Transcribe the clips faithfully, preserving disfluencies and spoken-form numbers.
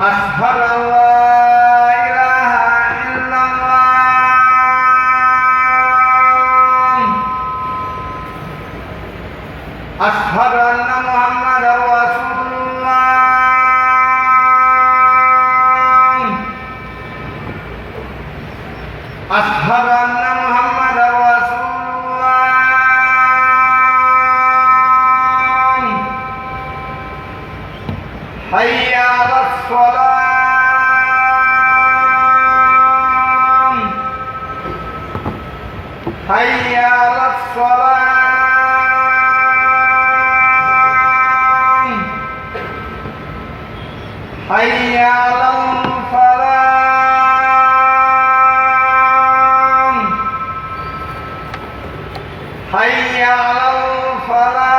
أشهد أن لا إله إلا الله. أشهد أن محمدا رسول الله. أشهد أن محمدا رسول الله. حي على الصلاة. حي على الصلاة. حي على الفلاح. حي على الفلاح.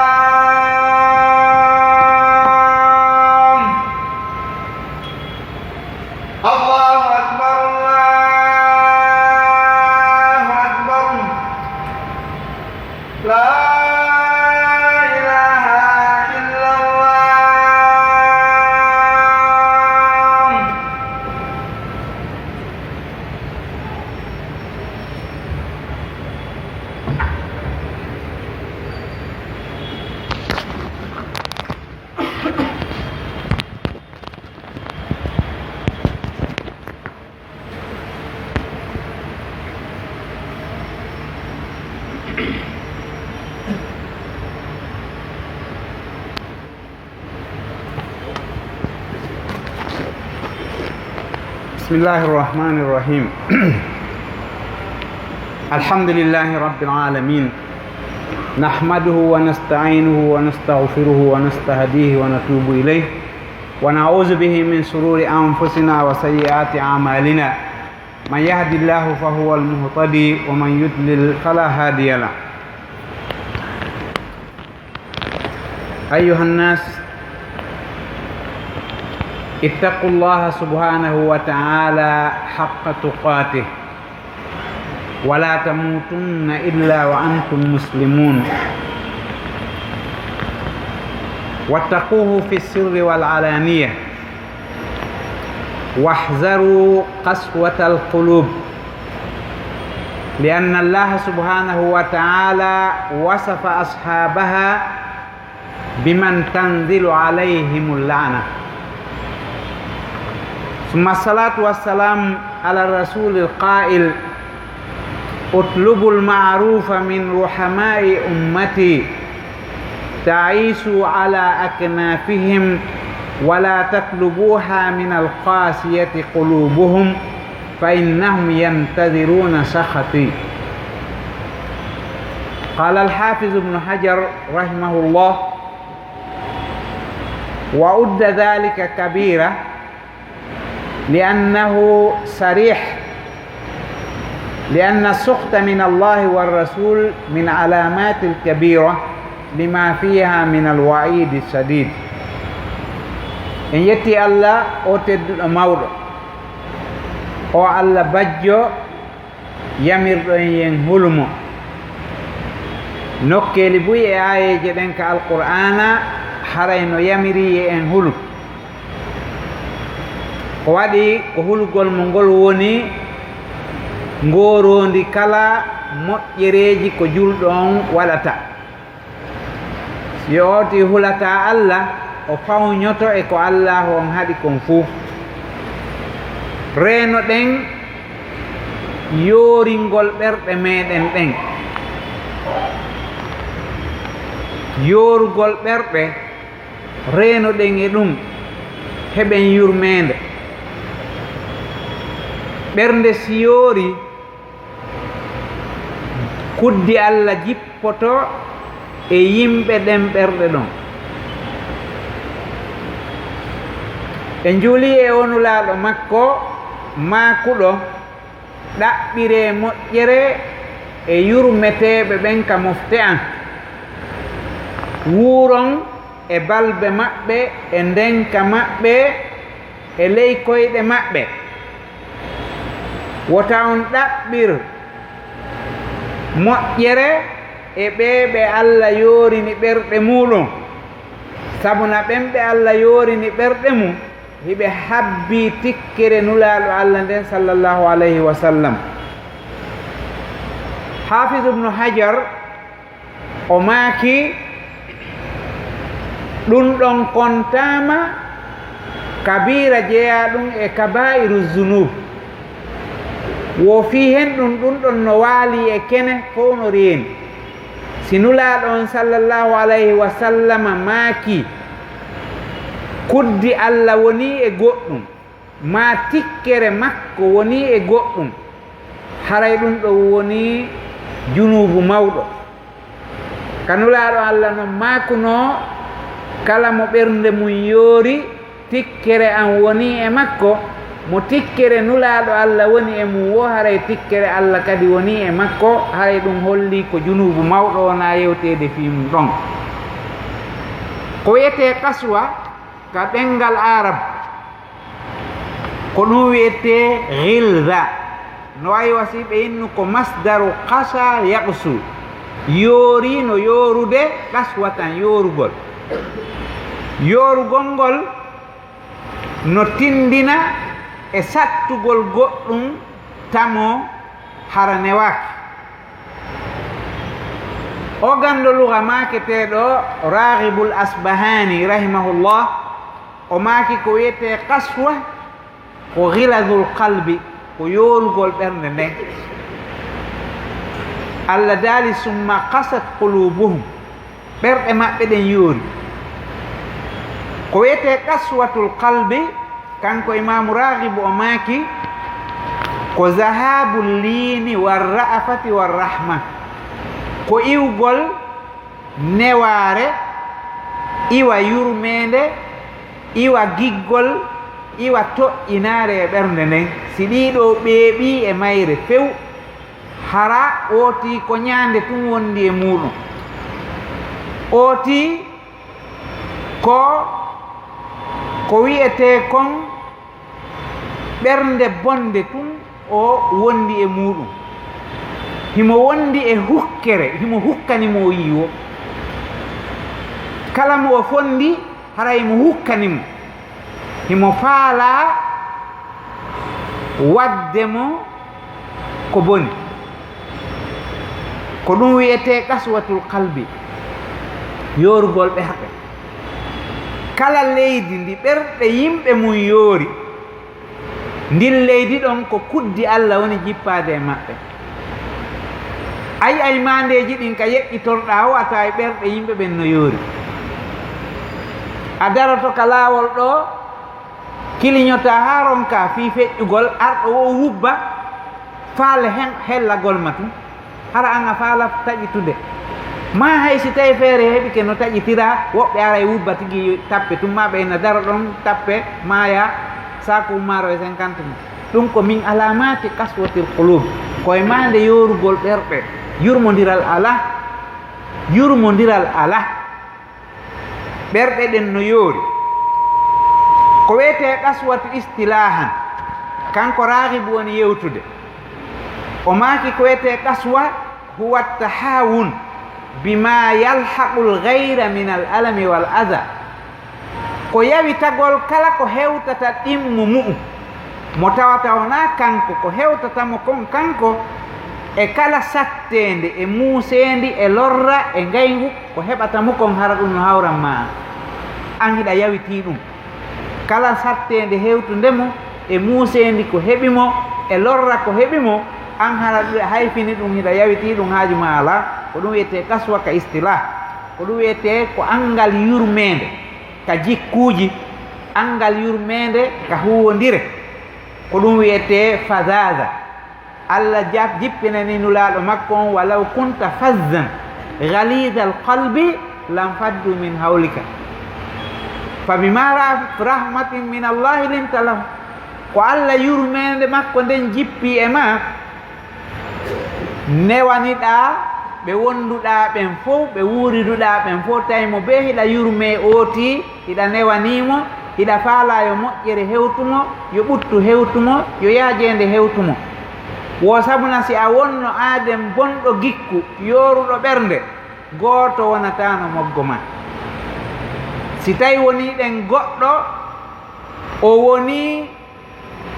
الله أكبر، الله أكبر. لا إله إلا الله. بسم الله الرحمن الرحيم. الحمد لله رب العالمين. نحمده ونستعينه ونستغفره ونستهديه ونتوب إليه، ونعوذ به من شرور أنفسنا وسيئات أعمالنا. من يهد الله فهو المهتدي، ومن يضلل فلا هادي له. أيها الناس، اتقوا الله سبحانه وتعالى حق تقاته، ولا تموتن إلا وأنتم مسلمون، واتقوه في السر والعلانية، واحذروا قسوة القلوب، لأن الله سبحانه وتعالى وصف أصحابها بمن تنزل عليهم اللعنة. ثم الصلاة والسلام على الرسول القائل: اطلبوا المعروف من رحماء أمتي، تعيشوا على أكنافهم، ولا تطلبوها من القاسية قلوبهم، فإنهم ينتظرون سخطي. قال الحافظ ابن حجر رحمه الله: وعد ذلك كبيرة، لأنه صريح، لأن السخط من الله والرسول من علامات الكبيرة لما فيها من الوعيد الشديد. En yetti Allah, o tedduɗo mawɗo, o Allah bajjo, yamirɗo en yen hulu mo. Nokkeeli buy e aayeeje ɗen ka Alqur'aana, haray no yamiri ye en hulu. Ko waɗi ko hulugol mo ngol woni ngooroondi kala moƴƴereeji ko julɗo on waɗata. Si o oti hulataa Allah, o fawñoto e ko Allaahu on haɗi kon fuu. Reenoɗen yooringol ɓerɗe meɗen ɗen. Yoorugol ɓerɗe, reenoɗen e ɗum, heɓen yurmeende. Ɓernde si yoori, kuddi Allah jippoto e yimɓe ɗen ɓerɗe ɗon. Ɓe njuuli e o Nulaaɗo makko maakuɗo: ɗaɓɓiree moƴƴere e yurmeteeɓe ɓen ka mofte an. Wuuron e balbe maɓɓe, e ndenka maɓɓe, e ley koyɗe maɓɓe. Wota on ɗaɓɓir moƴƴere e ɓee ɓe Alla yoorini ɓerɗe muuɗum, sabuna ɓen ɓe Alla yoorini ɓerɗe mum, Hiɓe habbii tikkere Nulaaɗo Allah nden, sallallahu alayhi wa sallam. Hafiz ibnu Hajar, o maaki, ɗum ɗon kontaama kabiira jeyaa ɗum e kabaa'iru zunub. Wo fii hen ɗum, ɗum ɗon no waali e kene fow no reeni. Si Nulaaɗo on, sallallahu alayhi wa sallama, maaki, kuddi Allah wonii e goɗɗum, maa tikkere makko wonii e goɗɗum, haray ɗum ɗon wonii junuubu mawɗo. Ka Nulaaɗo Allah non maakunoo, kala mo ɓernde mum yoori, tikkere an wonii e makko, mo tikkere Nulaaɗo Allah woni e mum woo, haray tikkere Allah kadi wonii e makko, haray ɗum hollii ko junuubu mawɗo wonaa yewteede fii mum ɗon. Ko wi'etee qaswa ka ɗemngal Arab, ko ɗum wi'etee ghilza. No wayi wa si ɓe innu ko masdaru qasa yaqsu. Yoori no yoorude, qaswatan, yoorugol. Yoorugol ngol no tinndina e sattugol goɗɗum tamo hara newaaki. O ganndo luga maaketeeɗo Raghibul Asbahani, rahimahullah, o maaki ko wi'etee qaswa, ko ghilazul qalbi, ko yoorugol ɓernde nden. Allah daali, "Summa qasat qulubuhum." Ɓerɗe maɓɓe ɗen yoori. Ko wi'etee qaswatul qalbi, kanko Imaamu Raagibu o maaki, ko zahabul liini war ra'afati war rahma. Ko iwgol newaare, iwa yurmeende, iwa giggol, iwa toƴƴinaare e ɓernde nden. Si ɗii ɗoo ɓeeɓii e mayre few, hara ootii ko ɲaande tun wondi e muuɗum. Ootii ko, ko wi'etee kon ɓernde bonde tun o wondi e muuɗum. Himo wondi e hukkere, himo hukkani mo o yi'i wo. Kala mo o fondi, hara himo hukkani mo. Himo faalaa waɗde mo ko boni. Ko ɗum wi'etee qaswatul qalbi, yoorugol ɓerɗe. Kala leydi ndi ɓerɗe yimɓe mum yoori, ndin leydi ɗon ko kuddi Allah woni jippaade e maɓɓe. A yi'ay maandeeji ɗin ka yeƴƴitorɗaa o, a tawa ɓerɗe yimɓe ɓen no yoori. A daroto ka laawol ɗoo, kiliɲotaa haa ronkaa fii feƴƴugol, arɗo woo wubba, faale hen hellagol ma tun. Hara an a faala taƴitude. Maa hay si tawii feere heɓike no taƴitiraa, woɓɓe aray wubba tigi tappe tun, maa ɓe na daro ɗon tappe, maaya, saaku maaro e cinquante mille. Ɗum ko min alaamaati qaswatil quluub. Ko e maande yoorugol ɓerɗe. Yurmondiral alaa. Yurmondiral alaa. Ɓerɗe ɗen no yoori. Ko wi'etee qaswatu istilaahan, kanko Raagibu woni yewtude. O maaki ko wi'etee qaswa huwa tahaawun bima yalhaqul ghayra min al alami wal adha. Ko yawitagol kala ko hewtata ɗimmo mu'um. Mo tawata wonaa kanko, ko hewtata mo kon kanko, e kala satteende, e muuseendi, e lorra, e ngayngu, ko heɓata mo kon, hara ɗum no hawran ma an. An hiɗa yawitii ɗum. Kala satteende hewtunde mo, e muuseendi ko heɓi mo, e lorra ko heɓi mo, an hara ɗum, hay fini ɗum hiɗa yawitii ɗum, haaju ma alaa. Ko ɗum wi'etee qaswa ka istilaah. Ko ɗum wi'etee ko anngal yurmeende ka jikkuuji, anngal yurmeende ka huuwondire. Ko ɗum wi'etee fazaza. Allah ja-, jippinani Nulaaɗo makko on, "Walaw kunta fazzan ghalizal qalbi lanfaddu min hawlika. Fabima ra-, rahmatin min Allahi linta lahum." Ko Allah yurmeende makko nden jippi e ma, newaniɗaa ɓe wonduɗaa ɓen fow, ɓe wuuriduɗaa ɓen fow, tawi mo bee hiɗa yurmee ootii, hiɗa newanii mo, hiɗa faalaa yo moƴƴere hewtu mo, yo ɓuttu hewtu mo, yo yaajeende hewtu mo. Wo sabuna si a wonno aaden bonɗo gikku, yooruɗo ɓernde, gooto wonataano moggo ma. Si tawi wonii ɗen goɗɗo, O woni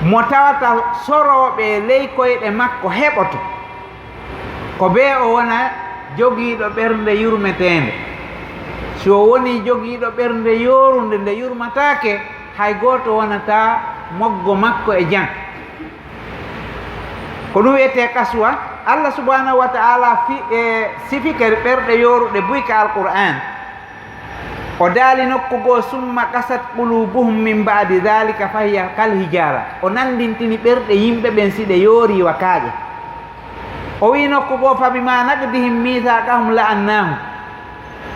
mo tawata sorooɓe ley koyɗe makko heɓoto. Ko bee o wona jogiiɗo ɓernde yurmeteende. Si o wonii jogiiɗo ɓernde yoorunde nde yurmataake, hay gooto wonataa moggo makko e jam. Ko ɗum wiyetee kaswa. Allah subhanahu wa ta'ala fi-, e, sifike ɓerɗe yooruɗe buy ka Alqur'aan. O daali nokku goo, "Summa qasat qulubuhum min ba'di dhalika fahiya kal hijara." O nanndintini ɓerɗe yimɓe ɓen si ɗe yoorii wa kaaƴe. O wi'i nokku goo, "Fa bima naqdihim mithaqahum la'annahum."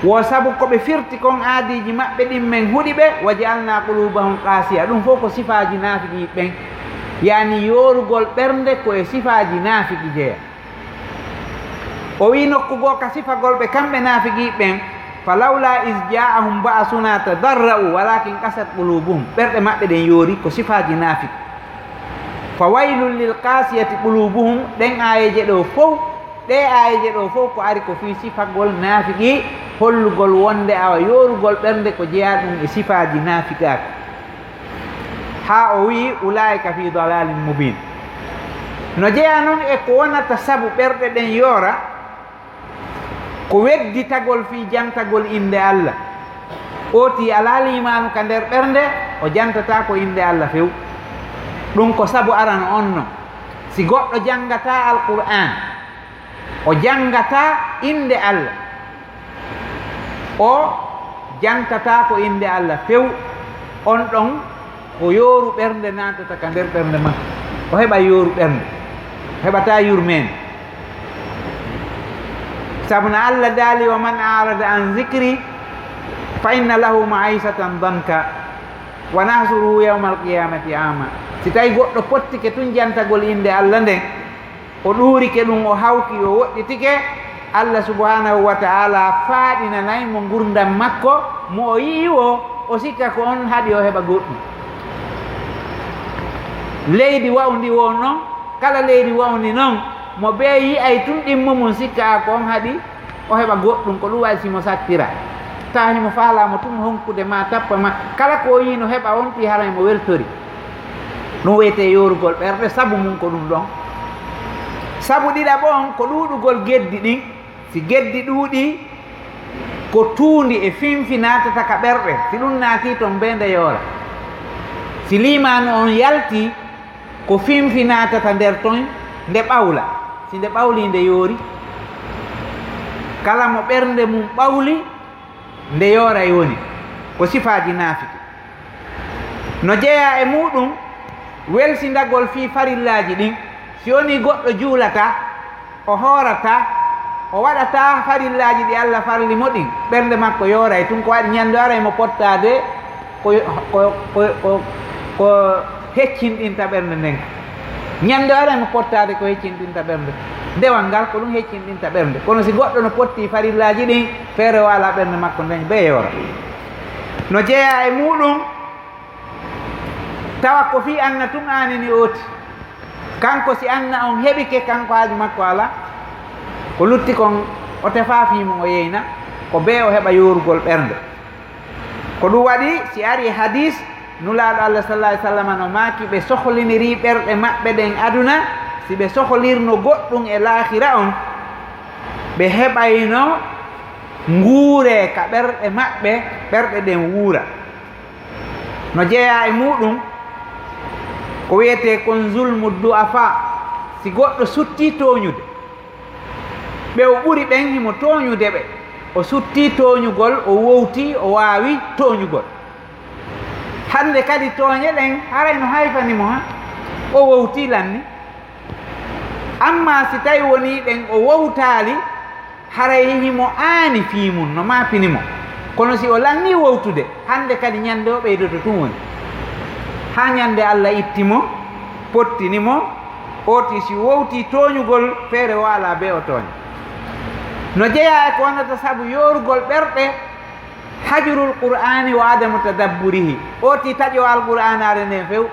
Wo sabu ko ɓe firti kon aadiiji maɓɓe ɗin, men huɗi ɓe, "wa ja'alna qulubahum qasiya." Ɗum fof ko sifaaji naafiqi ɓen. Yaani yoorugol ɓernde ko e sifaaji naafiqi jeya. O wi'i nokku goo ka sifagol ɓe kamɓe naafiqi ɓen, "Fa lawla iz ja'ahum ba'suna tadarra'u walakin qasat qulubuhum." Ɓerɗe maɓɓe ɗen yoori, ko sifaaji naafiqi. "Fa waylun lil qasiyati qulubuhum." Ɗen aayeeje ɗoo fow, ɗee aayeeje ɗoo fow ko ari ko fii sifagol naafiqi, hollugol wonde awa yoorugol ɓernde ko jeyaa ɗum e sifaaji naafiqaaku. Haa o wi'i, "Ulaa'ika fii dalalin mubin." No jeyaa non e ko wonata sabu ɓerɗe ɗen yoora, ko wedditagol fii jantagol innde Allah. Ootii alaa liimaanu ka nder ɓernde, o jantataa ko innde Allah few. Ɗum ko sabu arano on non. Si goɗɗo janngataa Alqur'aan, o janngataa innde Allah, o jantataa ko innde Allah few, on ɗon ko yooru ɓernde naatata ka nder ɓernde makko. O heɓa yooru ɓernde, heɓataa yurmeende. Sabu no Allah daali, "Wa man a'rada an zikri fa inna lahu ma'isatan danka wa nahsuruhu yawmal qiyamati ama." Si tawi goɗɗo pottike tun jantagol innde Allah nden, o ɗuurike ɗum, o hawki, o woɗɗitike, Allah subhanahu wa ta'ala faaɗinanay mo ngurdam makko, mo o yi'i wo, o sikka ko on haɗi o heɓa goɗɗum. Leydi wa'undi wo non, kala leydi wa'undi non, mo bee yi'ay tun ɗimmo mum sikka ko on haɗi o heɓa goɗɗum, ko ɗum waɗi si mo sattira. Tawa himo faalaa mo tun honkude ma, tappa ma. Kala ko o yi'i no heɓa on, tii haray mo weltori. Ɗum wiyetee yoorugol ɓerɗe, sabu mum ko ɗum ɗon. Sabu ɗiɗaɓo on ko ɗuuɗugol geddi ɗin. Si geddi ɗuuɗii, ko tuundi e finfi naatata ka ɓerɗe. Si ɗum naatii ton bee nde yoora. Si liimaanu on yaltii, ko finfi naatata nder ton nde ɓawla. Si nde ɓawlii nde yoori. Kala mo ɓernde mum ɓawli, nde yooray woni. Ko sifaaji naafiki. No jeyaa e muuɗum welsindagol fii farillaaji ɗin. Si wonii goɗɗo juulataa, o hoorataa, o waɗataa farillaaji ɗi Allah farli mo ɗin, ɓernde makko yooray tun. Ko waɗi ɲande aray mo pottaade ko, ko, ko, ko, ko heccinɗinta ɓernde nden. Ɲande aray mo pottaade ko heccinɗinta ɓernde. Dewal ngal ko ɗum heccinɗinta ɓernde. Kono si goɗɗo no potti farillaaji ɗin, feere waalaa ɓernde makko nden bee yoora. No jeyaa e muuɗum tawa ko fii anna tun aanini ooti. Kanko si anna on heɓike, kanko haaju makko alaa. Ko lutti kon o tefaa fii mum o yeyna, ko bee o heɓa yoorugol ɓernde. Ko ɗum waɗi si ari e hadiis, Nulaaɗo Allah sallallahu alaihi wasallam no maaki, ɓe sohlinirii ɓerɗe maɓɓe ɗen aduna, si ɓe sohlirno goɗɗum e laakhira on, ɓe heɓayno nguuree ka ɓerɗe maɓɓe, ɓerɗe ɗen wuura. No jeyaa e muuɗum ko wiyetee kon zulmu du'afa, si goɗɗo suttii tooñude, ɓe o ɓuri ɓen himo tooñude ɓe, o suttii tooñugol, o wowtii, o waawi tooñugol. Hannde kadi tooñe ɗen haray no hayfani mo, ha? O wowtii lanni. Amma si tawi wonii ɗen o wowtaali, haray himo aani fii mum, no maapini mo. Kono si o lannii wowtude, hannde kadi ɲande o ɓeydoto tun woni. Haa ɲande Allah itti mo, pottini mo, ooti si wowtii tooɲugol, feere waalaa bee o tooɲa. No jeyaa e ko wonata sabu yoorugol ɓerɗe, hajrul Qur'aani wa adamu tadabburihi. Ooti taƴo Alqur'aanaare nden few.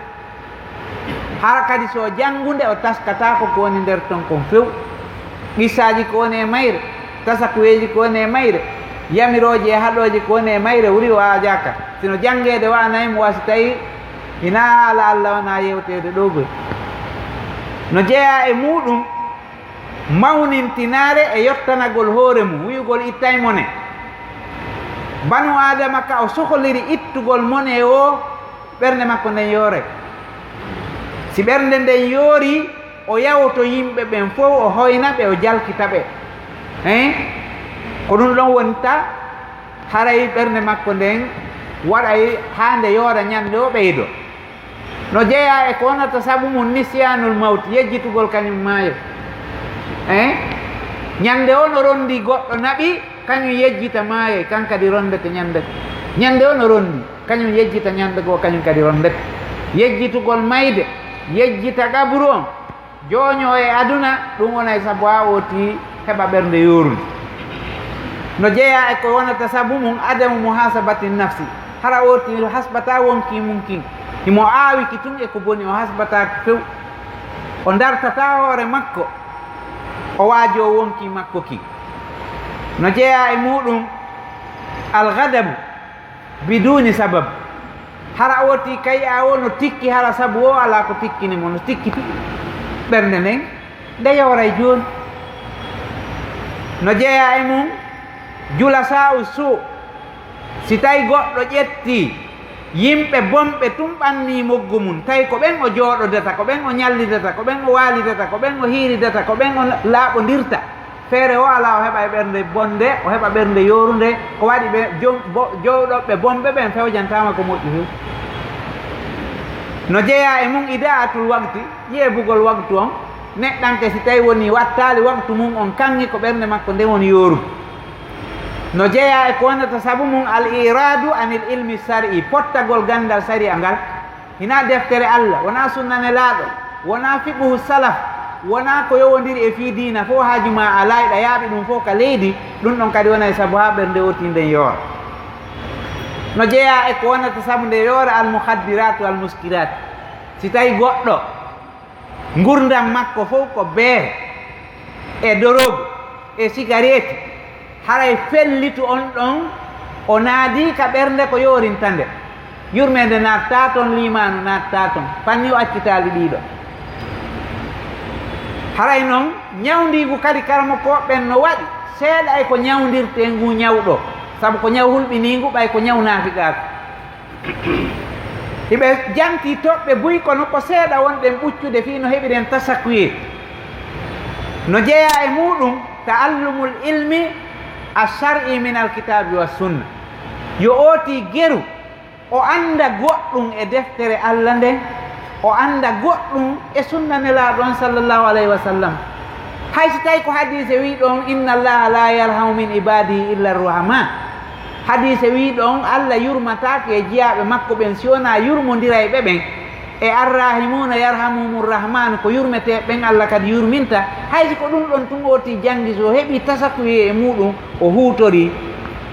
Hara kadi so janngunde o taskataako ko woni nder ton kon few. Qissaaji ko woni e mayre, tasakuyeeji ko woni e mayre, yamirooje e haɗooje ko woni e mayre wuri waajaaka. Sino janngeede waanay mo wa si tawi Hinaa haala Allah wonaa yewteede ɗoo goy. No jeyaa e muuɗum mawnintinaare e yottanagol hoore mum, wi'ugol ittay mone. Banu Aadama ka o sohliri ittugol mone o, ɓernde makko nden yooray. Si ɓernde nden yoorii, o yawoto yimɓe ɓen fow, o hoyna ɓe, o jalkita ɓe. Hein? Ko ɗum ɗon wonta, haray ɓernde makko nden waɗay haa nde yoora ñannde o ɓeydo. No jeyaa e ko wonata sabu mum, nisyaanul mawti, yejjitugol kañum maayo. Hein? Ñannde o no ronndi goɗɗo naɓi, kañum yejjita maayay, kan kadi ronndete ñannde. Ñannde o no ronndi, kañum yejjita ñannde goo, kañum kadi ronndete. Yejjitugol mayde, yejjita qabru on, jooñoo e aduna, ɗum wonay sabu haa ooti heɓa ɓernde yoorunde. No jeyaa e ko wonata sabu mum, adamu muhasabati nafsi. Hara ooti hasbataa wonkii mum kin. Himo aawiki tun e ko boni, o hasbataaki few. O ndartataa hoore makko, o waajoo wonkii makko kin. No jeyaa e muuɗum alghadabu biduuni sabab. Hara ooti kay a o no tikki, hara sabu o alaa ko tikkini mo, no tikkiti. Ɓernde nden nde yooray jooni. No jeyaa e mum julasaa'u suu. Si tawi goɗɗo ƴetti yimɓe bonɓe tun ɓannii moggu mum, tawi ko ɓen o jooɗodata, ko ɓen o ñallidata, ko ɓen o waalidata, ko ɓen o hiiridata, ko ɓen o laaɓondirta, feere o alaa o heɓa e ɓernde bonde, o heɓa ɓernde yoorunde, ko waɗi ɓe jom-, bo-, jooɗoɓe bonɓe ɓen fewjantaama ko moƴƴi few. No jeyaa e mum ida'atul waqti, yeebugol waqtu on, neɗɗanke si tawi woni wattaali waqtu mum on kaŋŋi, ko ɓernde makko nden woni yoorude. No jeyaa e ko wonata sabu mum al-i'raadu anil ilmi sar'i, pottagol ganndal sari'a ngal. Hinaa deftere Allah, wonaa sunna Nelaaɗo, wonaa fiqhu salaf, wonaa ko yowondiri e fii diina fow, haaju maa alaa, hiɗa yaaɓi ɗum fow ka leydi, ɗum ɗon kadi wonay sabu haa ɓernde ooti nden yoora. No jeyaa e ko wonata sabu nde yoora al-mukhaddiratu al-muskirat. Si tawi goɗɗo ngurndan makko fow ko beer e dorogu e sigareeti, haray fellitu on ɗon o naadii ka ɓernde ko yoorinta nde. Yurmeende naattaa ton, liimaanu naattaa ton, fanni o accitaali ɗiɗo. Haray non, ñawndiigu kadi karamokooɓe ɓen no waɗi seeɗa e ko ñawndirtee ngu ñaw ɗoo, sabu ko ñaw hulɓiniingu, ɓay ko ñaw naafiqaaku. Hiɓe jantii toɓɓe buy, kono ko seeɗa wonɗen ɓuccude fii no heɓiren tasakuye. No jeyaa e muuɗum ta'allumul ilmi ash-shar'i min al-kitaabi was sunna. Yo ooti geru, o annda goɗɗum e deftere Allah nden, o annda goɗɗum e sunna Nelaaɗo on sallallahu alayhi wa sallam. Hay si tawi ko hadiise wii ɗon, "Inna Allaha la yarhamu min ibadihi illa ar-ruhama." Hadiise wii ɗon, Allah yurmataake e jiyaaɓe makko ɓen si wonaa yurmondirayɓe ɓen. E arrahimuuna yarhamuhumur rahman, ko yurmeteeɓe ɓen Allah kadi yurminta. Hay si ko ɗum ɗon tun ooti janngi, so heɓi tasakuye e muuɗum, o huutori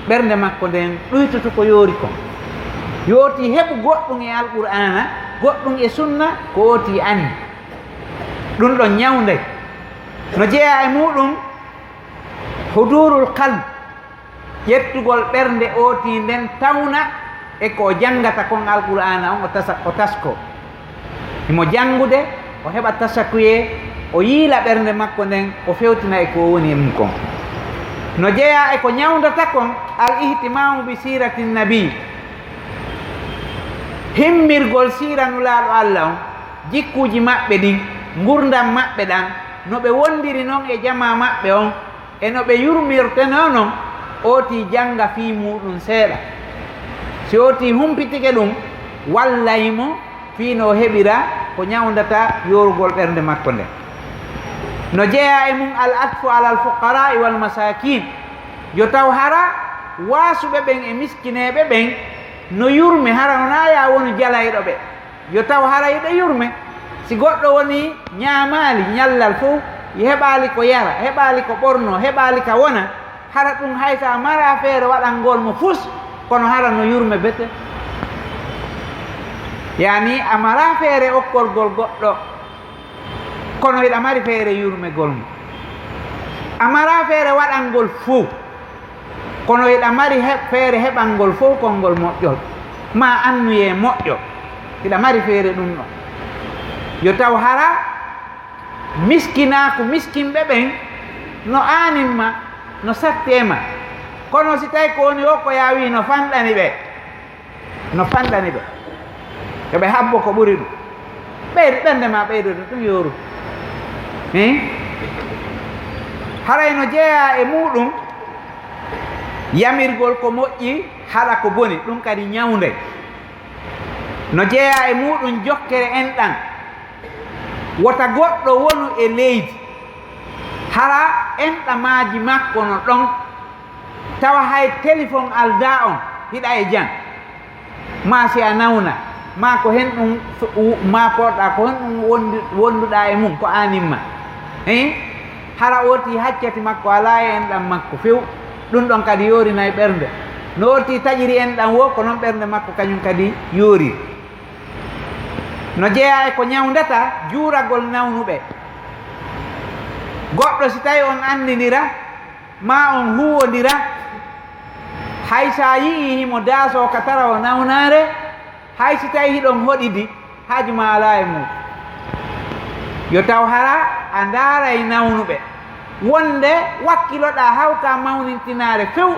ɓernde makko nden, ɗuytoto ko yoori kon. Yo ooti heɓu goɗɗum e Alqur'aana, goɗɗum e sunna, ko ooti anni. Ɗum ɗon ñawnday. No jeyaa e muuɗum hudurul qalb, ƴettugol ɓernde ooti nden tawna e ko o janngata kon Alqur'aana on, o tasa, o tasko. Himo janngude, o heɓa tasakuye, o yiila ɓernde makko nden, o fewtina e ko o woni e mum kon. No jeyaa e ko ñawndata kon, al ihtimamu bi sirati nabi, himmirgol siira Nulaaɗo Allah on, jikkuuji maɓɓe ɗin, ngurndan maɓɓe ɗan, no ɓe wondiri non e jamaa maɓɓe on, e no ɓe yurmirtenoo non, ooti jannga fii muuɗum seeɗa. Si ooti humpitike ɗum, wallay mo fii no o heɓira ko ñawndata yoorugol ɓernde makko nden. No jeyaa e mum al atfu alal fuqaraa'i wal masaakiin. Yo taw hara waasuɓe ɓen e miskineeɓe ɓen no yurme, hara wonaa yaa wonu jalayɗo ɓe. Yo taw hara hiɓe yurme. Si goɗɗo woni ñaamaali ñallal fow, heɓaali ko yara, heɓaali ko ɓornoo, heɓaali ka wona, hara ɗum hay so a maraa feere waɗangol mo fus, kono hara no yurme bete. Yaani a maraa feere okkolgol goɗɗo, kono hiɗa mari feere yurmegol mo. A maraa feere waɗangol fow, kono hiɗa mari he-, feere heɓangol fow konngol moƴƴol, maa annuyee moƴƴo. Hiɗa mari feere ɗum ɗon. Yo taw hara miskinaaku miskinɓe ɓen no aanin ma, no satti e ma. Kono si tawi ko woni o ko yaa wii no fanɗani ɓe, no fanɗani ɓe. Yo ɓe habbo ko ɓuri ɗum. Ɓeydu ɓernde ma ɓeydude ɗum yooru. Hin? Haray no jeyaa e muuɗum yamirgol ko moƴƴi, haɗa ko boni, ɗum kadi ñawnde. No jeyaa e muuɗum jokkere enɗan. Wota goɗɗo wonu e leydi, hara enɗamaaji makko no ɗon, tawa hay telefon aldaa on, hiɗa e jam. Maa si a nawna, maa ko hen ɗum so-, u-, maa porɗa, ko hen ɗum wondi-, wonduɗaa e mum, ko aanin ma. Hein? Hara ooti haccati makko alaa e enɗan makko few. Ɗum ɗon kadi yoorinay ɓernde. No ooti taƴiri enɗan woo, ko noon ɓernde makko kañum kadi yoori. No jeyaa e ko ñawndata juuragol nawnuɓe. Goɗɗo si tawi on anndindira, maa on huuwondira, hay so a yi'ii himo daasoo ka tara o nawnaare, hay si tawi hiɗon hoɗidi, haaju maa alaa e mum. Yo taw hara a ndaaray nawnuɓe. Wonde wakkiloɗaa hawkaa mawnintinaare few,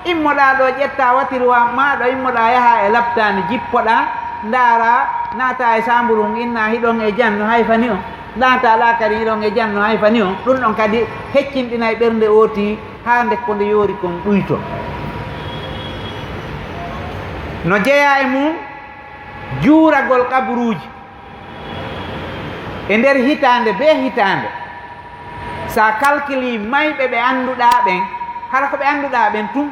immoɗaa ɗo ƴettaa watiruwaa maa ɗo immoɗaa yahaa e laptaani, jippoɗaa, ndaaraa, naataa e saamburu ngun, innaa hiɗon e jam no hay fani on, naataa laakari hiɗon e jam no hay fani on, ɗum ɗon kadi heccinɗinay ɓernde ooti haa nde ko nde yoori kon ɗuyto. No jeyaa e mum juuragol qaburuuji. E nder hitaande bee hitaande, so a kalkilii mayɓe ɓe annduɗaa ɓen, hara ko ɓe annduɗaa ɓen tun,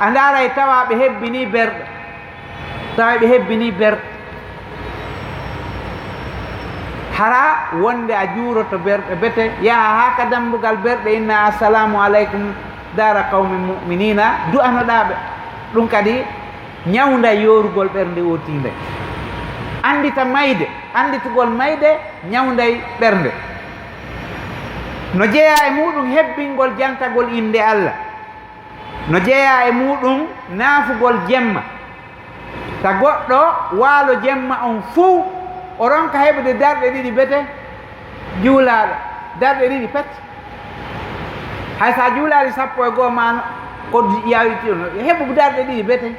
a ndaaray tawa ɓe hebbinii berɗe, tawa ɓe hebbinii berɗe. Hara wonde a juuroto berɗe bete, yaha haa ka dambugal berɗe, inna, "Assalaamu aleykum, daara qawmi mu'miniina," du'anoɗaa ɓe. Ɗum kadi ñawnday yoorugol ɓernde ootiinde. Anndita mayde, annditugol mayde ñawnday ɓernde. No jeyaa e muuɗum hebbingol jantagol innde Alla. No jeyaa e muuɗum naafugol jemma. Ta goɗɗo waalo jemma on fuu, o ronka heɓude darɗe ɗiɗi bete juulaaɗo. Darɗe ɗiɗi pet. Hay so a juulaali sappo e goo maa ko yawiti on, heɓu darɗe ɗiɗi bete.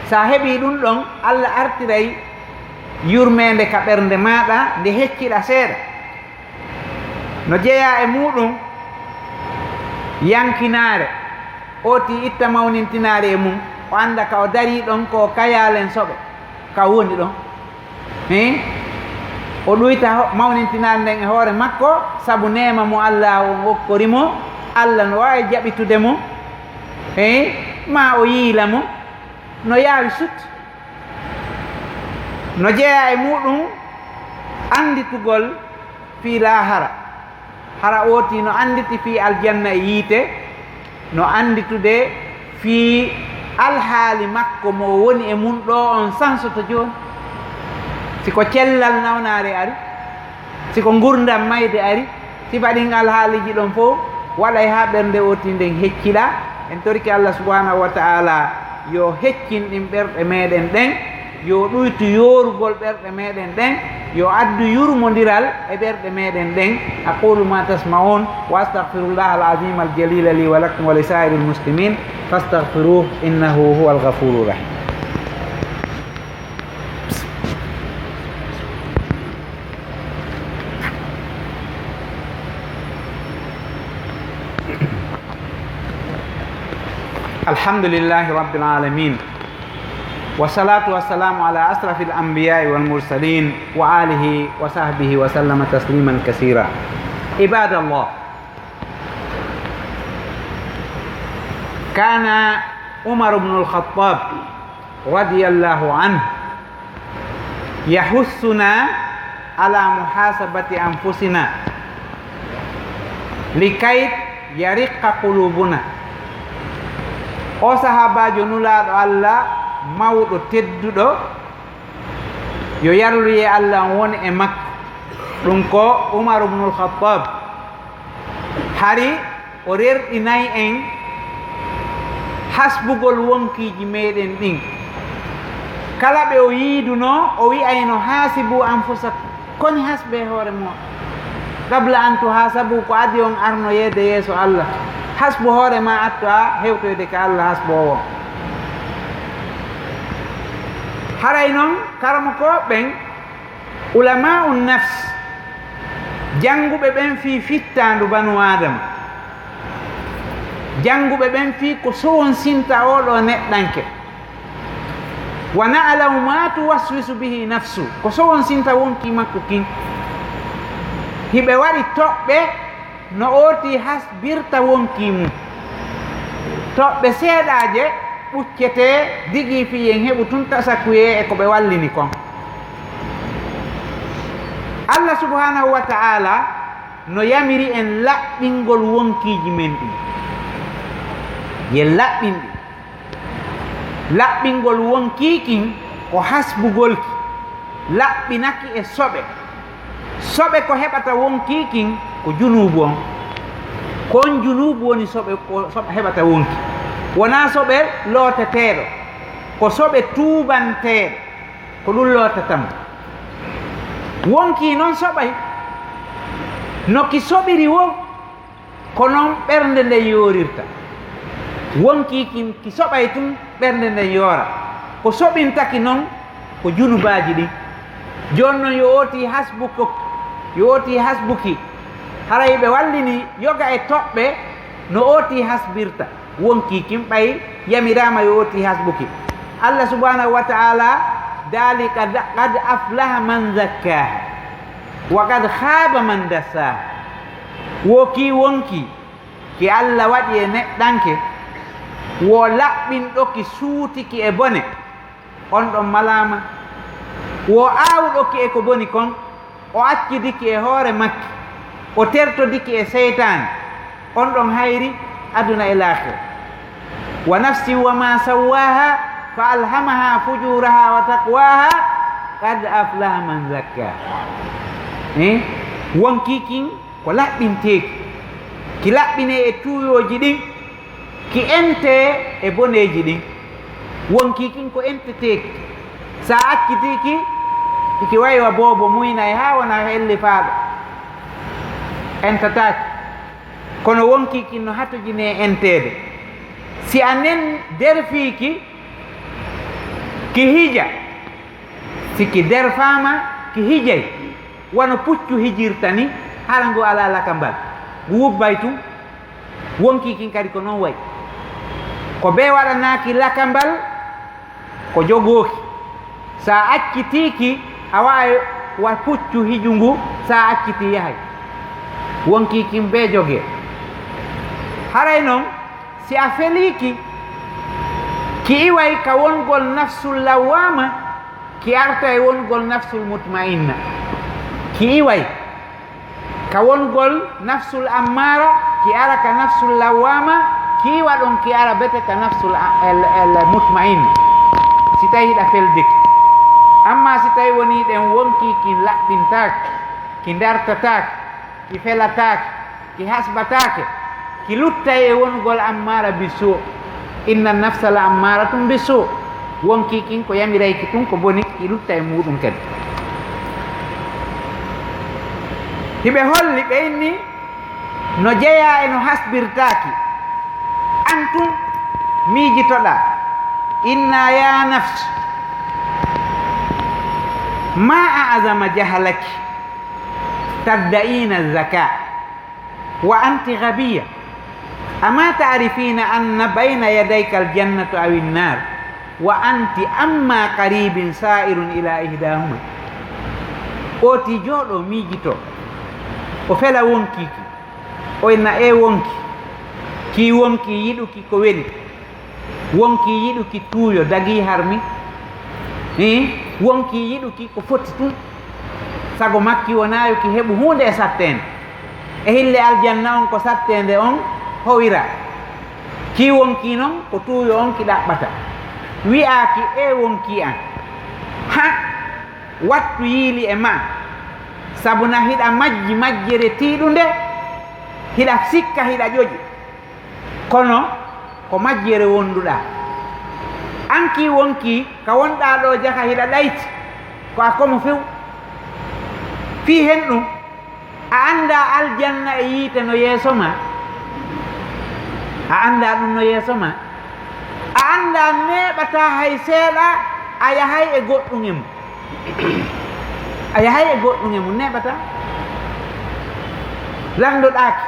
So a heɓii ɗum ɗon, Alla artiray yurmeende ka ɓernde maaɗa, nde hecciɗa seeɗa. No jeyaa e muuɗum yankinaare, ooti itta mawnintinaare e mum, o annda ka o darii ɗon ko o kayaalen soɓe, ka o woni ɗon. Hein? O ɗuyta ho-, mawnintinaare nden e hoore makko, sabu neema mo Alla on okkori mo, Alla no waawi jaɓitude mo, hein? Maa o yiila mo, no yaawi sut. No jeyaa e muuɗum annditugol fii laahara. Hara ooti no annditi fii aljanna e yiite, no annditude fii alhaali makko mo o woni e mum ɗoo on sansoto jooni. Si ko cellal nawnaare ari, si ko ngurndan mayde ari, sifa ɗin alhaaliiji ɗon fow waɗay haa ɓernde ooti nden hecciɗa. En torike Allah subhanahu wa ta'ala yo heccin ɗin ɓerɗe meɗen ɗen, yo ɗuytu yoorugol ɓerɗe meɗen ɗen, yo addu yurmondiral e ɓerɗe meɗen ɗen. أقول ما تسمعون وأستغفر الله العظيم الجليل لي ولكم ولسائر المسلمين فاستغفروه إنه هو الغفور الرحيم. الحمد لله رب العالمين، والصلاة والسلام على أشرف الأنبياء والمرسلين وآله وصحبه وسلم تسليما كثيرا. عباد الله، كان عمر بن الخطاب رضي الله عنه يحثنا على محاسبة أنفسنا لكي يرق قلوبنا. O sahaabaajo Nulaaɗo Allah mawɗo tedduɗo, yo yarluyee Allah on won e makko, ɗum ko Umar ibnul Khattab, hari o rerɗinay en hasbugol wonkiiji meɗen ɗin. Kala ɓe o yiidunoo, o wi'ayno, "Haasibu anfusakum." Koni hasbe hoore mo. Qabla an tuhasabu, ko adi on arnoyeede yeeso Allah. Hasbu hoore ma atto a hewtoyde ka Allah hasboowo. Haray non, karamokooɓe ɓen, ulama'un nafs, jannguɓe ɓen fii fittaandu banu Aadama, jannguɓe ɓen fii ko sowonsinta oo ɗoo neɗɗanke. Wa na'lamu ma tuwaswisu bihi nafsu, ko sowonsinta wonkii makko kin. Hiɓe waɗi toɓɓe no ootii hasbirta wonkii mum. Toɓɓe seeɗaaje ɓuccetee digii fii en heɓu tun tasakuyee e ko ɓe wallini kon. Allah subhanahu wa ta'ala no yamiri en laɓɓingol wonkiiji men ɗin. Yen laɓɓin ɗi. Laɓɓingol wonkii kin ko hasbugol ki, laɓɓina ki e soɓe. Soɓe ko heɓata wonkii kin ko junuubu on. Ko on junuubu woni soɓe, ko soɓe heɓata wonkii. Wonaa soɓe looteteeɗo, ko soɓe tuubanteeɗo, ko ɗum lootata mo. Wonkii non soɓay no ki soɓiri woo. Ko non ɓernde nden yoorirta. Wonkii kin ki soɓay tun, ɓernde nden yoora. Ko soɓintaki non ko junubaaji ɗin. Jooni non yo ootii hasbuko, yo ootii hasbuki. Haray ɓe wallini yoga e toɓɓe no ootii hasbirta. Wonkii kin ɓay yamiraama yo ootii hasbuki. Allah subhanahu wa ta'ala daali, "Qad, qad aflaha man zakkaaha, wa qad khaaba man dassaaha." Wo kii wonkii ki Allah waɗi e neɗɗanke, wo laɓɓinɗo ki suutiki e bone, on ɗon malaama. Wo aawuɗo ki e ko boni kon, o accidi ki e hoore makki, o tertodi ki e seytaane, on ɗon hayri aduna e laakhira. Wa nafsin wa ma sawwaaha fa alhamaha fujuraha wa taqwaha, qad aflaha man zakkaha. Eh? Wonkii kin ko laɓɓinteeki. Ki laɓɓinee e tuuyooji ɗin, ki entee e boneeji ɗin. Wonkii kin ko enteteeki. Sa accitii ki, hiki wayi wa boobo muynay haa wona hellifaaɗo. Entataake. Kono wonkii kin no hatojinee enteede. Si a nen derfii ki, ki hija. Si ki derfaama, ki hijay. Wano puccu hijirta ni, hara ngu alaa lakambal. Ngu wubbay tun. Wonkii kin kadi ko non wayi. Ko bee waɗanaaki lakambal, ko jogooki. Sa accitii ki, a wa'ay wa puccu hijungu, sa accitii yahay. Wonkii kin bee jogee. Haray non, si a felii ki, ki iway ka wongol nafsul lawwaama, ki arta e wongol nafsul mutma'inna. Ki iway ka wongol nafsul ammaara, ki ara ka nafsul lawwaama, ki iwa ɗon, ki ara bete ka nafsul a-, el, el mutma'inna. Si tawi hiɗa feldi ki. Amma si tawi wonii ɗen wonkii kin laɓɓintaake, ki dartataake, ki felataake, ki hasbataake, ki luttay e wongol ammaara bisu. Inna nafsa la ammaaratun bisu. Wonkii kin ko yamirayki tun ko boni, ki lutta e muuɗum kadi. Hiɓe holli ɓe inni no jeyaa e no hasbirtaaki. An tun miijitoɗaa. Inna ya nafs, ma a'zama jahalaki, tadda'ina zaka. Wa anti ghabiya, ama ta'rifina anna bayna yadayka aljannatu aw innar, wa anti amma qaribin sa'irun ila ihdahuma. Ooti jooɗo miijito, o fela wonkii ki, o inna e wonki, ki wonki yiɗuki ko weli. Wonkii yiɗuki tuuyo dagii harmi. Hii, wonkii yiɗuki ko foti tun. Sago makki wonaa yo ki heɓu huunde e satteende. E hille aljanna on ko satteende on howira. Kii wonkii non ko tuuyo on ki ɗaɓɓata. Wi'aaki, "Ee wonkii an, ha wattu yiili e ma, sabu na hiɗa majji majjere tiiɗunde, hiɗa sikka hiɗa ƴoƴi." Kono ko majjere wonduɗaa. An kii wonkii ka wonɗaa ɗoo jaka hiɗa ɗayti, ko a komo few. Fii hen ɗun, a anndaa aljanna e yiite no yeeso maa? A anndaa ɗun no yeeso maa? A anndaa neeɓataa hay seeɗa, a yahay e goɗɗun e mun. A yahay e goɗɗun e mun, neeɓataa. Landoɗaaki,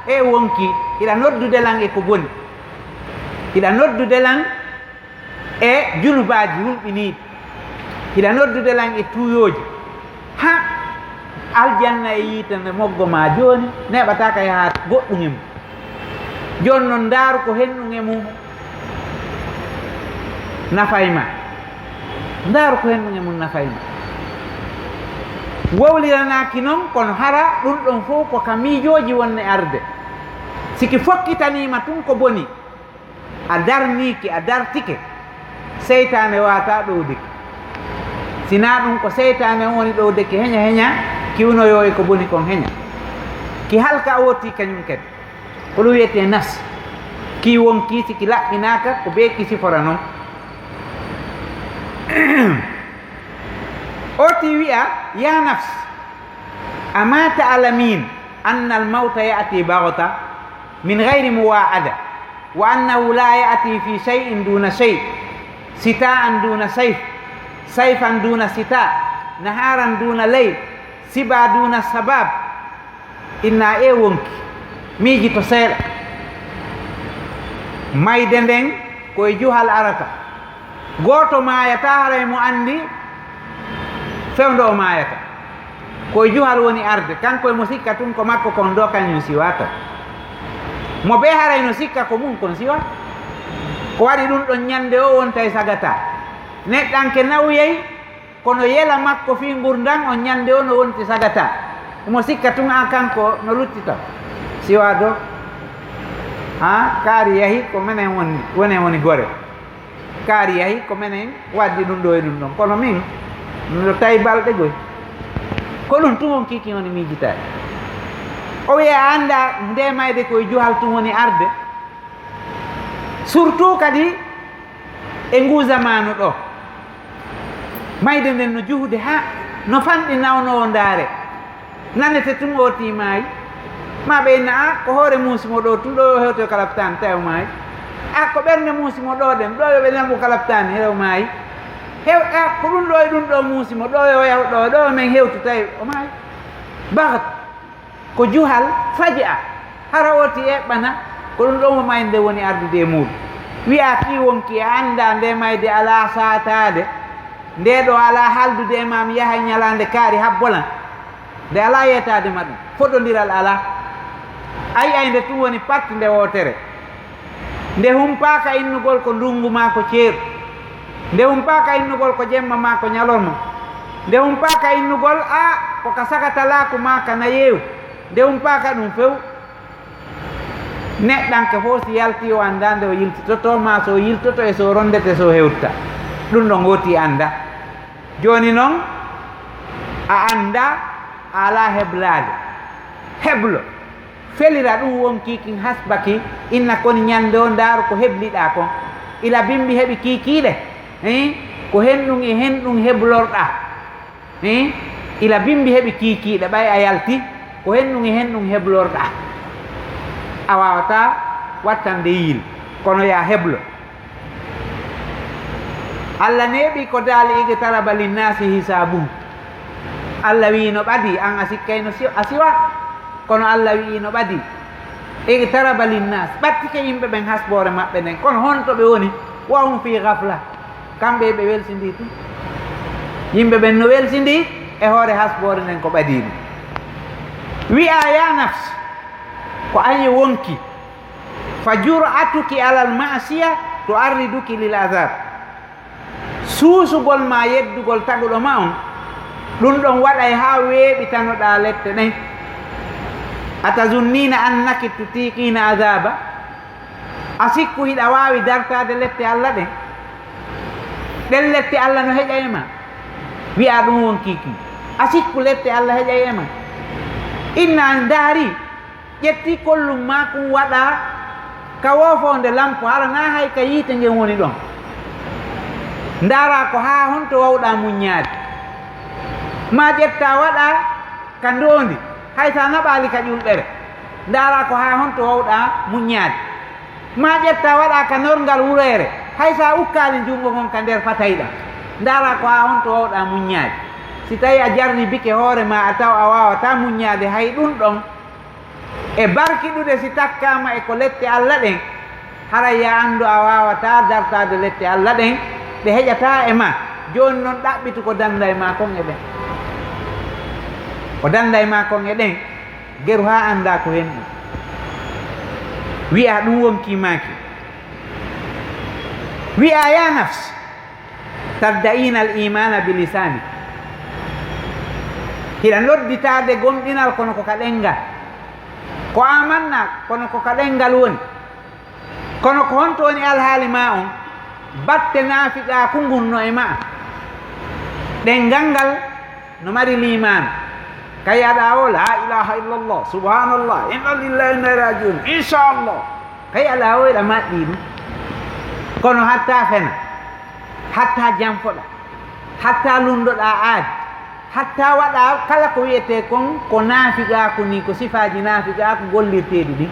ee wonkii, hiɗa noddude lan e ko boni. Hiɗa noddude lan e junubaaji hulɓiniiɗi. Hiɗa noddude lan e tuuyooji. Ha aljanna e yiite nde moggo maa jooni, neeɓataa ka yahaade goɗɗun e mun. Jooni non, ndaaru ko henɗun e mun nafay maa. Ndaaru ko henɗun e mun nafay maa. Wowliranaaki non, kono hara ɗun ɗon fow ko ka miijooji wonne arde. Si ki fokkitanii ma tun ko boni, a darniike, a dartike, seytaane waawataa ɗowdude ki. Si naa ɗun ko seytaane on woni ɗowdude ki heɲa heɲa, ki unoyoo e ko boni kon heɲa. Ki halka wootii kaɲun kadi. Ko ɗun wi'etee nafs. Kii wonkii si ki laɓɓinaaka, ko bee ki sifora non. Oti wi'a, yaa nafs, أما تعلمين أن الموت يأتي بغتة من غير مواعدة، وأنه لا يأتي في شيء دون شيء، شتاء دون صيف، صيفا دون شتاء، نهارا دون ليل، صبا دون شباب. Inna, ee wonkii, miijito seeɗa. Mayde nden ko e juhal arata. Gooto maayataa haray mo anndi fewndo o maayata. Ko e juhal woni arde, kanko e mo sikka tun ko makko kon ɗoo, kaɲun siwaa taw. Mo bee haray no sikka ko mun kon siwaa. Ko waɗi ɗun ɗon ɲande o wontay sagataa. Neɗɗanke nawyay, kono yela makko fii ngurndan on ɲande o no wonti sagataa. Mo sikka tun an kanko no luttita. Siwaa ɗoo, haa kaari yahi ko menen woni, wonen woni gore. Kaari yahi ko menen waddi ɗun ɗoo e ɗun ɗon. Kono min, no tawi balɗe goy. Ko ɗun tun wonkii kin woni miijitaade. O wi'a a anndaa nde mayde ko e juhal tun woni arde. Surtout kadi e nguu zamaanu ɗoo. Mayde nden no juhude haa no fanɗi nawnoowo ndaare. Nanete tun ootii maayi. Maa ɓe inna, a, ko hoore muusi mo ɗoo tun, ɗoo yo hewtoyo ka lapitaani, tawi o maayi. A, ko ɓernde muusi mo ɗoo ɗen, ɗoo yo ɓe naɓu ka lapitaani, hew maayi. Hew, a, ko ɗun ɗoo e ɗun ɗoo muusi mo, ɗoo yo yahu ɗoo, ɗoo men hewtu, tawi o maayi. Bagat. Ko juhal faji a, hara ootii eɓɓana, ko ɗun ɗon mo mayde woni ardude e muuɗun. Wi'aa kii wonkii a anndaa nde mayde alaa saataade, nde ɗoo alaa haaldude e maa mi yahay ɲalaande kaari habbo lan. Nde alaa yeetaade ma ɗun, fodondiral alaa. A yi'ay nde tun woni pat nde wootere. Nde humpaaka innugol ko ndunngu maa ko ceeɗu. Nde humpaaka innugol ko jemma maa ko ɲalorma. Nde humpaaka innugol a ko ka sagatalaaku maa ka nayeewu. Nde humpaaka ɗun few. Neɗɗanke fow si yaltii o anndaa nde o yiltitotoo maa so o yiltoto e so o ronndete so o hewtata. Ɗun ɗon ootii anndaa. Jooni non, a anndaa, a alaa heblaade. Heblo. Felira ɗun wonkii kin hasbaki, inna koni ɲande on ndaaru ko hebliɗaa kon. Ila bimbi heɓi kiikiiɗe, hii? Ko henɗun e henɗun heblorɗaa. Hii? Ila bimbi heɓi kiikiiɗe, ɓay a yaltii, ko henɗun e henɗun heblorɗaa. A waawataa wattande yiil, kono yaa heblo. Alla neeɓi ko daali, "Iqtaraba linnaasi hisaabuhum." Alla wi'i no ɓadii, an a sikkay no si-, a siwaa. Kono Alla wi'i no ɓadii. "Iqtaraba linnaas." Ɓattike yimɓe ɓen hasboore maɓɓe nden. Kono honto ɓe woni? "Wa hum fii gafla." Kamɓe ɓe welsindii tun. Yimɓe ɓen no welsindii e hoore hasboore nden ko ɓadii ɗun. Wi'aa, "Yaa nafs, ko an e wonkii." "Fa jur'atuki alal ma'siya tu'arriduki lil azab." Suusugol maa yeddugol taguɗo ma on, ɗun ɗon waɗay haa weeɓitanoɗaa lette ɗen. "Atazunniina annaki tutiiqiina azaba?" A sikku hiɗa waawi dartaade lette Alla ɗen? Ɗen lette Alla no heƴa e maa? Wi'aa ɗun wonkii kin. A sikku lette Alla heƴay e maa? Inna an ndaari, ƴetti kollum maa kun waɗaa ka woofoonde lampo, hara naa hay ka yiite ngen woni ɗon. Ndaara ko haa honto waawɗaa muññaade. Maa ƴettaa waɗaa ka ndoondi, hay so a naɓaali ka ƴulɓere. Ndaara ko haa honto waawɗaa muññaade. Maa ƴettaa waɗaa ka norngal wureere, hay so a ukkaali junngo ngon ka nder fatayɗa. Ndaara ko haa honto waawɗaa muññaade. Si tawii a jarribike hoore maa, a tawa a waawataa muññaade hay ɗun ɗon, e barkiɗude si takkaama e ko lette Alla ɗen, haray yo a anndu a waawataa dartaade lette Alla ɗen, ɗe heƴataa e maa. Jooni non ɗaɓɓitu ko dannda e maa kon e ɗen. Ko dannda e maa kon e ɗen, geru haa anndaa ko hen ɗum. Wi'a ɗum wonkii maaki. Wi'a, yaa nafs, tadda'iina al iimaana bi lisaani. Hiɗa nodditaade gomɗinal kono ko ka ɗenngal. Ko aamanna kono ko ka ɗenngal woni. Kono ko honto woni alhaali maa on? Batte naafiqaaku ngun no e maa. Ɗenngal ngal no mari liimaanu. Kay aɗa o, laa ilaaha illallah, subhaanallah, inna lillahi wa inna ilayhi raaji'uun, inchallah. Kay aɗa o, eɗa maɗɗii ɗum. Kono hatta fena, hatta janfoɗa, hatta lunndoɗaa aadi, hatta waɗaa kala ko wi'etee kon ko naafiqaaku nii, ko sifaaji naafiqaaku gollirteeɗi ɗin.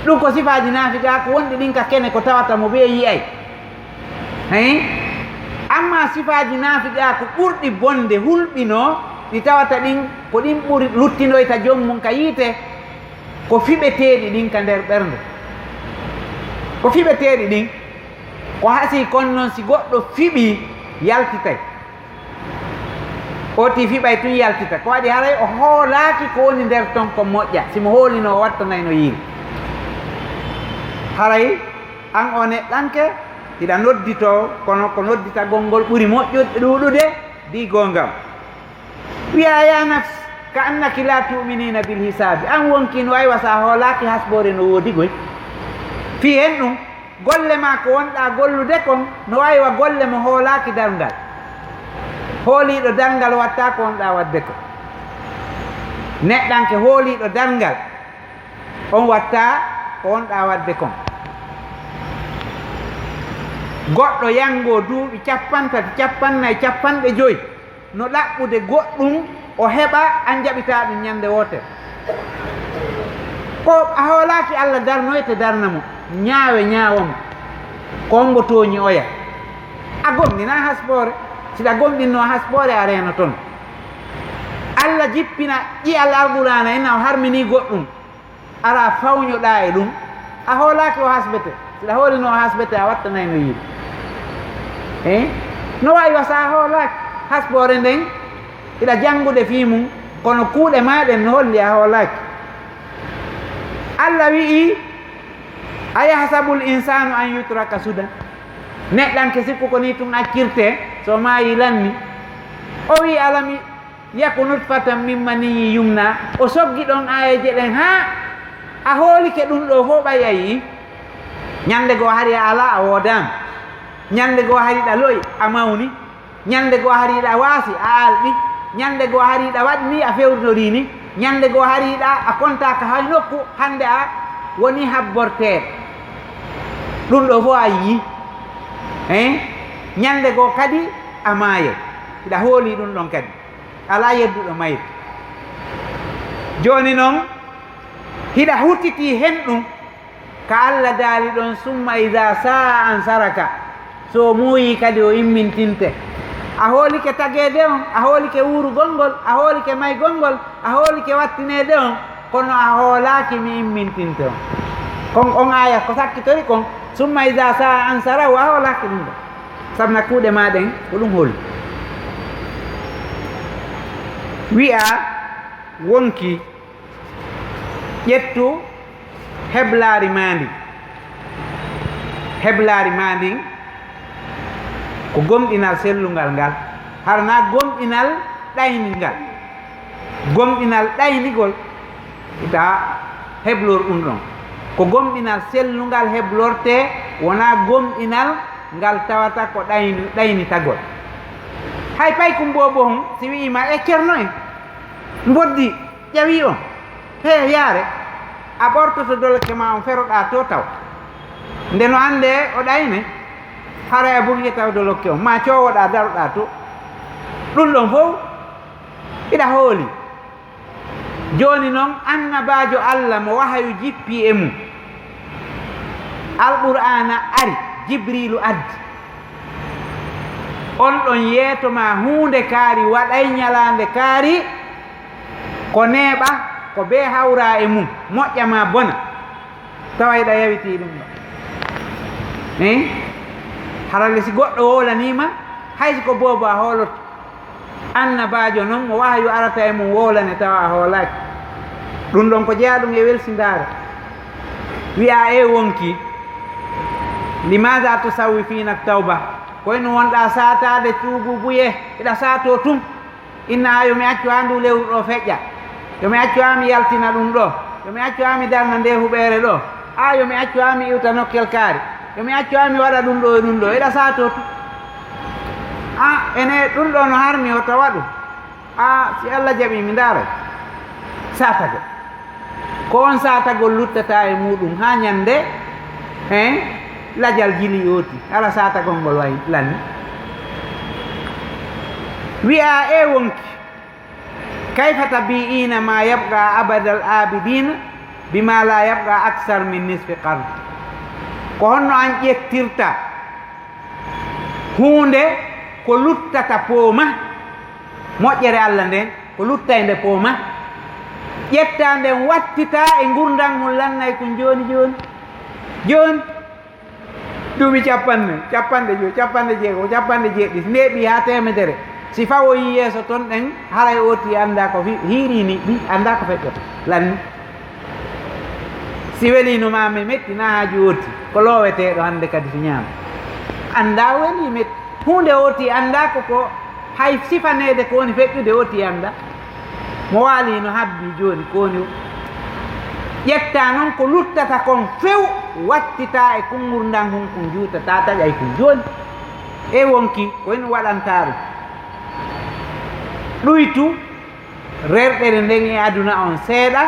Ɗum ko sifaaji naafiqaaku wonɗi ɗin ka kene ko tawata mo ɓe yi'ay. Hein? Amma sifaaji naafiqaaku ɓurɗi bonde hulɓinoo, ɗi tawata ɗin ko ɗin ɓuri luttinoyta joom mum ka yiite, ko fiɓeteeɗi ɗin ka nder ɓernde. Ko fiɓeteeɗi ɗin, ko hasii kon non si goɗɗo fiɓii, yaltitay. Ooti fiɓay tun yaltita. Ko waɗi haray o hoolaaki ko woni nder ton ko moƴƴa. Si mo hoolino o wattanayno yiili. Haray an o neɗɗanke, hiɗa nodditoo, kono ko nodditagol ngol ɓuri moƴƴude, ɗuuɗude, diigoo ngam. Wi'a, yaa nafs, ka annaki laa tu'miniina bil hisaabi. An wonki no aywa sa hoolaaki hasboore no woodi goy. Fii hen ɗum, golle maa ko wonɗaa gollude kon, no wayi wa golle mo hoolaaki darngal. Hooliiɗo darngal wattaa ko wonɗaa waɗde kon. Neɗɗanke hooliiɗo darngal, on wattaa ko wonɗaa waɗde kon. Goɗɗo yanngo duuɓi cappanɗe tati, cappanɗe nayi, cappanɗe joy, no ɗaɓɓude goɗɗum o heɓa, an jaɓitaa ɗum ñande wootere. Ko a hoolaaki Alla darnoyte darna mo, ñaawe ñaawa mo. Ko hombo tooñi oya? A gomɗinaa hasboore. Si ɗa gomɗinnoo hasboore, a reenotono. Alla jippina ƴi'al Alqur'aana en, o harminii goɗɗum. Ara fawñoɗaa e ɗum, a hoolaaki o hasbete. Si ɗa hoolino o hasbete, a wattanayno yiide. Eh? No wayi wa sa a hoolaaki hasboore nden, hiɗa janngude fii mum, kono kuuɗe maa ɗen no holli a hoolaaki. Alla wi'i, "Ayahsabul insaanu an yutraka suda?" Neɗɗanke sikku ko nii tun accirte, so maayi lanni. O wi'i, "Alami yaku nutfatan min maniyyin yumna." O soggi ɗon aayeeje ɗen haa a hoolike ɗum ɗo fof ɓay a yi'i. Ñande goo hari a alaa, a woodaama. Ñande goo hari ɗa lo'i, a mawni. Ñande goo hari ɗa waasi, a alɗi. Ñande goo hari ɗa waɗi ni, a fewrinorii ni. Ñande goo hari ɗa a kontaaka hay nokku, hande a woni habborteeɗo. Ɗum ɗo fof a yi'i. Hein? Ñande goo kadi a maayay. Hiɗa hoolii ɗum ɗon kadi. Alaa yedduɗo mayde. Jooni non, hiɗa hutitii hen ɗum, ka Alla daali ɗon, "Summa iza saa ansaraka." So o muuyii kadi o immintinte. A hoolike tageede on, a hoolike wuurugol ngol, a hoolike maygol ngol, a hoolike wattineede on, kono a hoolaaki mi immintinte on. Kon on aaya ko sakkitori kon, "Summa iza saa ansarahu", a hoolaaki ɗum ɗo. Sabna kuuɗe maa ɗen, ko ɗum holi. Wi'a wonki, ƴettu heblaari maa ndin. Heblaari maa ndin ko gomɗinal sellungal ngal, hara naa gomɗinal ɗayningal. Gomɗinal ɗaynigol, ita heblor ɗum ɗon. Ko gomɗinal sellungal heblortee, wonaa gomɗinal ngal tawata ko ɗayni-, ɗaynitagol. Hay paykum boobo hum, si wi'iima, "E Ceerno en, mboddi ƴawii on, he yaare," a ɓortoto dolke maa on, feroɗaa to taw. Nde no anndee o ɗayne, Hara a burii tawde lokke on, ma coowoɗaa daroɗaa to. Ɗum ɗon fow, iɗa hooli. Jooni non, annabaajo Alla mo wahayu jippii e mum, Alqur'aana ari, Jibriilu addi. On ɗon yeeto ma huunde kaari waɗay ñalaande kaari, ko neeɓa, ko bee hawraa e mum, moƴƴa ma bona. Tawa iɗa yawitii ɗum ɗo. Hein? Hara le si goɗɗo wowlanii ma, hay si ko boobo a hooloto. Annabaajo non mo wahayu arata e mum wowlane tawa a hoolaaki. Ɗum ɗon ko jeyaa ɗum e welsindaare. Wi'a e wonki, "Limaza tusawwifiina tawba?" Koy no wonɗaa saataade tuubuubuye, iɗa saatoo tun. Inna, a, yo mi accu haa nduu lewru ɗoo feƴƴa. Yo mi accu haa mi yaltina ɗum ɗoo. Yo mi accu haa mi darna ndee huɓeere ɗoo. A, yo mi accu haa mi iwta nokkel kaari. Yo mi accu haa mi waɗa ɗum ɗoo e ɗum ɗoo. Iɗa saatoo tun. A, ene ɗum ɗoo no harmi o tawa ɗum. A, si Alla jaɓii mi ndaaray. Saatagol. Ko on saatagol luttata e muuɗum haa ñande, hein, lajal jili yooti. Hara saatagol ngol way lanni. Wi'a e wonki, "Kayfa tabi'ina ma yabqa abadal abidin bima la yabqa aksar min nisfi qarn?" Ko honno an ƴettirta huunde ko luttata pooma, moƴƴere Alla nden, ko luttaynde pooma, ƴetta nden wattita e ngurndan mum lannay kun jooni jooni? Jooni, duuɓi capanɗe, capanɗe jowi, capanɗe jeego, capanɗe jeeɗiɗi, si neeɓii haa teemedere, si fawoyii yeeso ton ɗen, haray ooti anndaa ko fi-, hiirii ni, ɗi anndaa ko feƴƴata. Lanni. Si weliino ma mi metti, na haaju ooti, ko looweteeɗo hannde kadi si ñaama. Anndaa weli metti. Huunde ooti anndaa ko, ko hay sifaneede ko woni feƴƴude ooti anndaa. Mo waali no habbii jooni ko woni o. Ƴetta non ko luttata kon few, wattita e kun ngurndan hun kun juutata taƴay kun jooni. E wonki, ko en waɗanta ɗum. Ɗuytu rerɗere nden e aduna on seeɗa,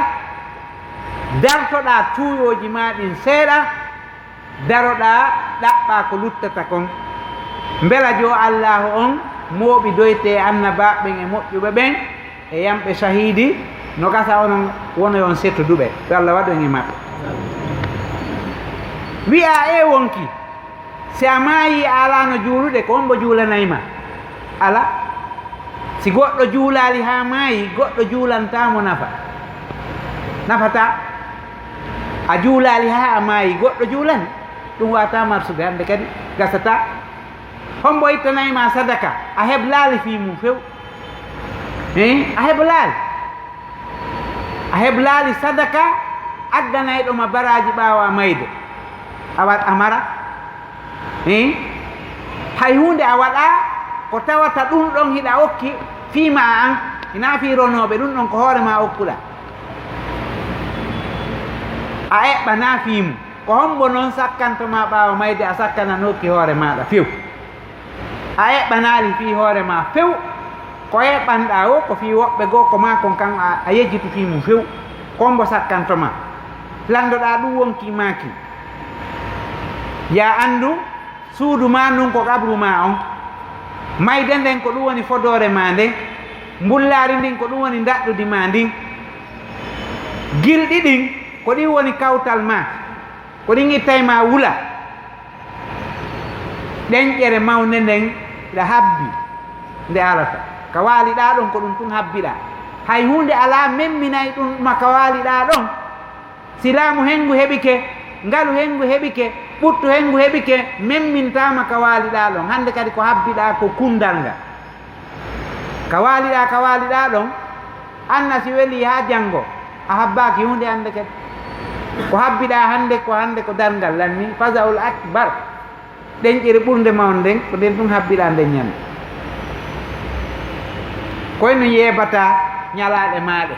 dartoɗaa tuuyooji maa ɗin seeɗa, daroɗaa ɗaɓɓaa ko luttata kon. Mbela jo Allaahu on mooɓi doyte e annabaaɓe ɓen e moƴƴuɓe ɓen e yamɓe sahiidi, no gasa onon wonoyon settuduɓe, yo Allah waɗu en e maɓɓe. Wi'a e wonki, si a maayi a alaano juulude, ko hombo juulanay ma? Ala. Si goɗɗo juulaali haa maayi, goɗɗo juulantaa mo nafa. Nafataa. A juulaali haa a maayi, goɗɗo juulani. Ɗum waawataa marsude hannde kadi, gasataa. Hombo ittanay ma sadaka, a heblaali fii mum few. Hein? A heblaali. A heblaali sadaka, addanayɗo ma baraaji ɓaawo a mayde. A waɗ-, a mara. Hein? Hay huunde a waɗaa ko tawata ɗum ɗon hiɗa okki fii ma an, hinaa fii ronooɓe, ɗum ɗon ko hoore ma okkuɗaa. A eɓɓanaa fii mum. Ko hombo non sakkanto ma ɓaawo mayde a sakkananooki hoore maaɗa few? A eɓɓanaali fii hoore ma few. Ko eɓɓanɗaa o, ko fii woɓɓe goo, ko maa kon kan a, a yejjiti fii mum few. Ko hombo sakkanto ma? Landoɗaa ɗum wonkii maaki. Yaa anndu, suudu maa ndun ko qabru maa on. Mayde nden ko ɗum woni fodoore maa nden. Mbullaari ndin ko ɗum woni ndaɗɗudi maa ndin. Gilɗi ɗin ko ɗin woni kawtal maa. Ko ɗin ittay ma wula. Ɗenƴere mawnde nden hiɗa habbi nde arata. Ka waaliɗaa ɗon ko ɗum tun habbiɗaa. Hay huunde alaa memminay ɗum ma ka waaliɗaa ɗon. Si laamu henngu heɓike, ngalu henngu heɓike, ɓuttu henngu heɓike, memmintaa ma ka waaliɗaa ɗon. Hannde kadi ko habbiɗaa ko kundal ngal. Ka waaliɗaa, ka waaliɗaa ɗon, anna si welii haa janngo, a habbaaki huunde hannde kadi. Ko habbiɗaa hannde, ko hannde ko darngal lanni, fazaul akbar. Ɗenƴere ɓurnde mawnde nden, ko nden tun habbiɗaa nden ñande. Koy no yeebataa ñalaaɗe maaɗe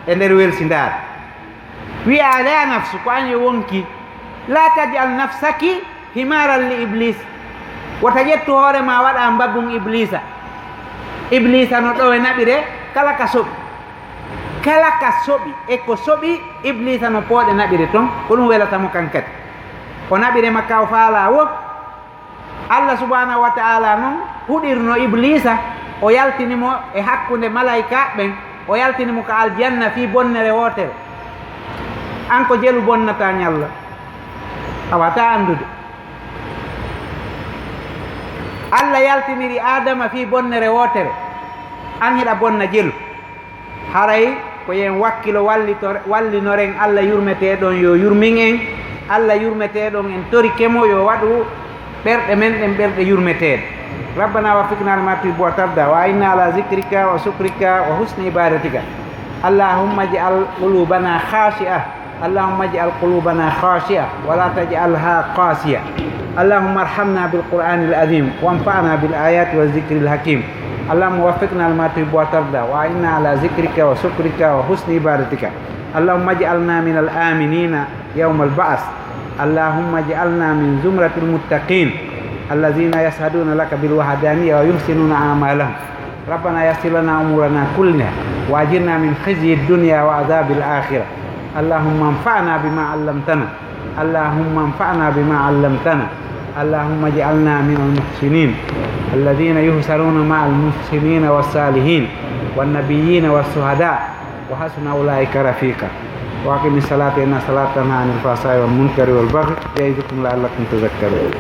e nder welsindaare. Wi'aa le a nafsu, ko an e wonki, la taj'al nafsaki himaaran li Iblis. Wota ƴettu hoore ma waɗa mbabun Iblisa. Iblisa no ɗowe naɓire kala ka soɓi. Kala ka soɓi e ko soɓi, Iblisa no pooɗe naɓire ton. Ko ɗum welata mo kan kadi. O naɓire makka o faalaa wo. Allah subhanahu wa ta'ala noon huɗirno Ibliisa, o yaltini mo e hakkunde malaykaaɓe ɓen, o yaltini mo ka aljanna fii bonnere wootere. An ko jelu bonnataa ñalla, a waawataa anndude. Allah yaltiniri Aadama fii bonnere wootere, an hiɗa bonna jelu. Haray ko yen wakkilo wallito-, wallinoren Allah yurmeteeɗo on yo yurmin en, Allah yurmeteeɗo on en torike mo yo waɗu ɓerɗe men ɗen ɓerɗe yurmeteeɗe. ربنا وفقنا لما تحب وترضى وأعنا على ذكرك وشكرك وحسن عبادتك. اللهم اجعل قلوبنا خاشعة، اللهم اجعل قلوبنا خاشعة ولا تجعلها قاسية. اللهم ارحمنا بالقرآن العظيم وانفعنا بالآيات والذكر الحكيم. اللهم وفقنا لما تحب وترضى وأعنا على ذكرك وشكرك وحسن عبادتك. اللهم اجعلنا من الآمنين يوم البعث. اللهم اجعلنا من زمرة المتقين الذين يشهدون لك بالوحدانية ويحسنون أعمالهم. ربنا يسر لنا أمورنا كلها وأجرنا من خزي الدنيا وعذاب الآخرة. اللهم انفعنا بما علمتنا. اللهم انفعنا بما علمتنا. اللهم اجعلنا من المحسنين الذين يحشرون مع المحسنين والصالحين والنبيين والشهداء وحسن أولئك رفيقا. وأقم الصلاة إن الصلاة تنهى عن الفحشاء والمنكر والبغي يعظكم لعلكم تذكرون.